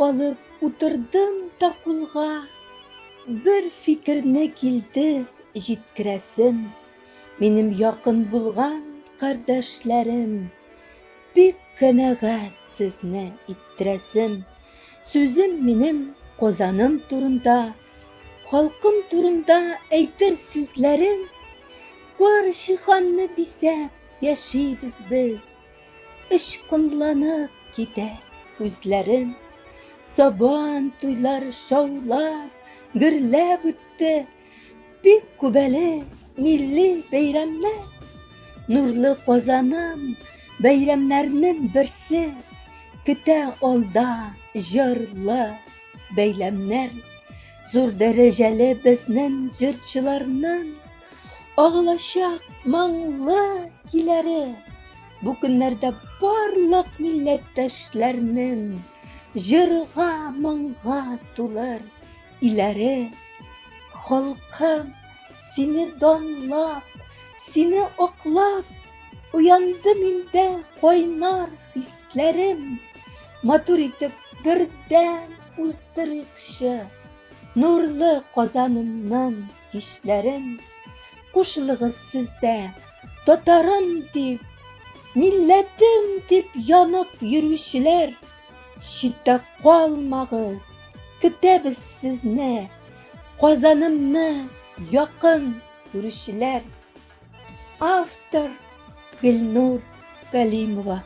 Алып утырдым та кулга, Бер фикерне килде җиткерәсем. Минем якын булган кардәшләрем, Бик канәгать сезне иттерәсем. Сүзем минем Казаным турында, Халкым турында әйтер сүзләрем. Бар җиһанны бизәп яшибез без, Очкынланып китә күзләрем. Сабан туйлар шаулап, гөрләп үтте. Бик күп әле милли бәйрәмнәр. Нурлы Казаным бәйрәмнәрнең берсе. Көтә алда җырлы бәйләмнәр. Зур дәрәҗәле безнең җырчыларның Агылачак моңлы киләре. Бу көннәрдә барлык милләттәшләрнең җырга, моңга тулыр иләре. Халкым, сине данлап, сине аклап, уянды миндә кайнар хисләрем. Матур итеп бердәм уздырыйкчы нурлы Казанымның кичләрен. Кушылыгыз сез дә, татарым дип, милләтем дип янып йөрүчеләр, читтә калмагыз, көтәбез сезне, Казанымны якын күрүчеләр. Автор Гөлнур Галимова.